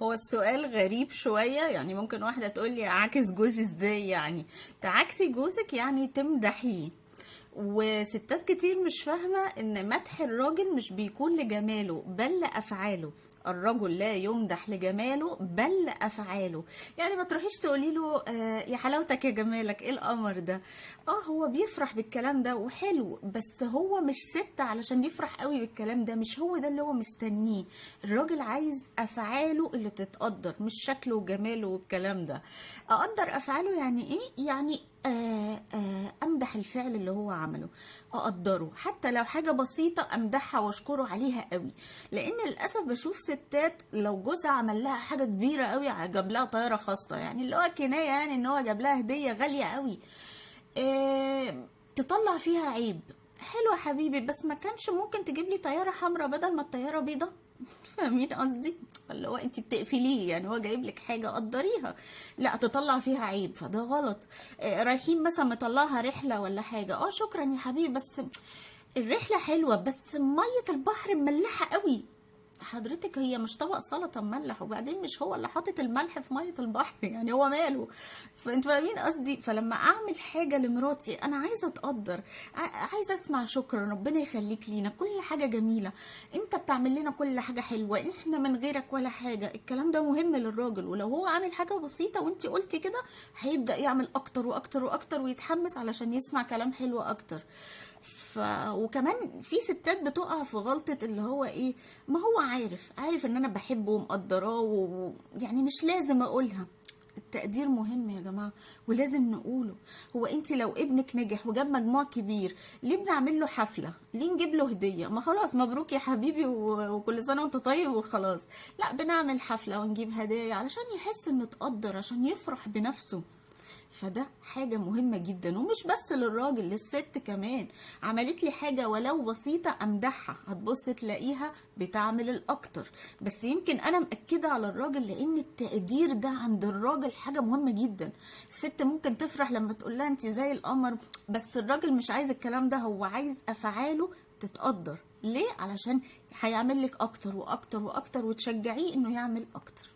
هو السؤال غريب شوية، يعني ممكن واحدة تقول لي اعاكس جوزي ازاي؟ يعني تعاكسي جوزك يعني تمدحيه. وستات كتير مش فاهمة ان مدح الراجل مش بيكون لجماله بل لأفعاله. الرجل لا يمدح لجماله بل لأفعاله. يعني ما تروحيش تقولي له يا حلاوتك يا جمالك ايه القمر ده. هو بيفرح بالكلام ده وحلو، بس هو مش ست علشان يفرح قوي بالكلام ده، مش هو ده اللي هو مستنيه. الراجل عايز أفعاله اللي تتقدر، مش شكله وجماله والكلام ده. أقدر أفعاله يعني ايه؟ يعني امدح الفعل اللي هو عمله، اقدره حتى لو حاجة بسيطة، امدحها واشكره عليها قوي. لان للاسف بشوف ستات لو جوزها عمل لها حاجة كبيرة قوي، جاب لها طيارة خاصة، يعني اللي هو كناية يعني ان هو جاب لها هديه غالية قوي، تطلع فيها عيب. حلوة يا حبيبي، بس ما كانش ممكن تجيب لي طيارة حمراء بدل ما الطيارة بيضة؟ فاهمين قصدي؟ اللي هو انت بتقفليه، يعني هو جايب لك حاجة قدريها، لا تطلع فيها عيب، فده غلط. رايحين مثلا مطلعها رحله ولا حاجة، شكرا يا حبيبي بس الرحلة حلوة، بس مية البحر مملحه قوي. حضرتك هي مش طبق سلطة مملح، وبعدين مش هو اللي حاطط الملح في مية البحر، يعني هو ماله؟ فانتوا فاهمين قصدي. فلما اعمل حاجة لمراتي انا عايزه اتقدر، عايزه اسمع شكرا، ربنا يخليك لينا، كل حاجة جميلة، انت بتعمل لنا كل حاجة حلوة، احنا من غيرك ولا حاجة. الكلام ده مهم للراجل، ولو هو عامل حاجة بسيطة وانت قلتي كده هيبدا يعمل اكتر واكتر واكتر ويتحمس علشان يسمع كلام حلو اكتر. وكمان في ستات بتقع في غلطة اللي هو ايه، ما هو عارف ان انا بحبه ومقدراه يعني مش لازم اقولها. التقدير مهم يا جماعة ولازم نقوله. هو انت لو ابنك نجح وجاب مجموع كبير ليه بنعمل له حفلة؟ ليه نجيب له هدية؟ ما خلاص مبروك يا حبيبي وكل سنة وانت طيب وخلاص. لا، بنعمل حفلة ونجيب هدايا علشان يحس انه اتقدر، عشان يفرح بنفسه. فده حاجة مهمة جدا، ومش بس للراجل، للست كمان. عملت لي حاجة ولو بسيطة أمدحها، هتبص تلاقيها بتعمل الأكتر. بس يمكن أنا مأكدة على الراجل لأن التقدير ده عند الراجل حاجة مهمة جدا. الست ممكن تفرح لما تقول لها أنت زي القمر، بس الراجل مش عايز الكلام ده، هو عايز أفعاله تتقدر. ليه؟ علشان هيعمل لك أكتر وأكتر وأكتر، وتشجعيه إنه يعمل أكتر.